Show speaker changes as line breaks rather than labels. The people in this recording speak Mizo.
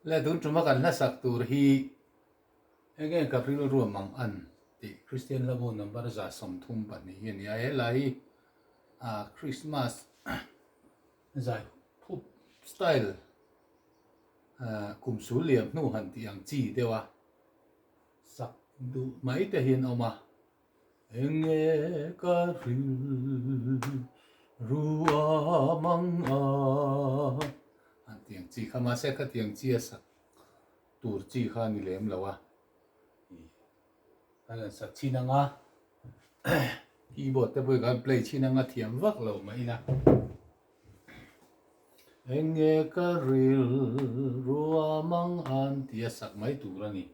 Le tun tuma kan hlasak tur hi enge ka rilru mang an tih Kristian hlabu number 132 hi a ni a, he hla hi ah Christmas zai phup style ah kum sul liam hnu han tih ang chi deuh a sak duh mai te hian a awm a. Enge ka rilru a mang a an tih ang chi kha mahse khatiang chi a sak tur chi kha a ni lem lo a kan han sak chhin ang a keyboard te pawh hi kan play chhin ang a thiam vak lo mah ila enge ka rilru a mang an tih a sak mai tur a ni.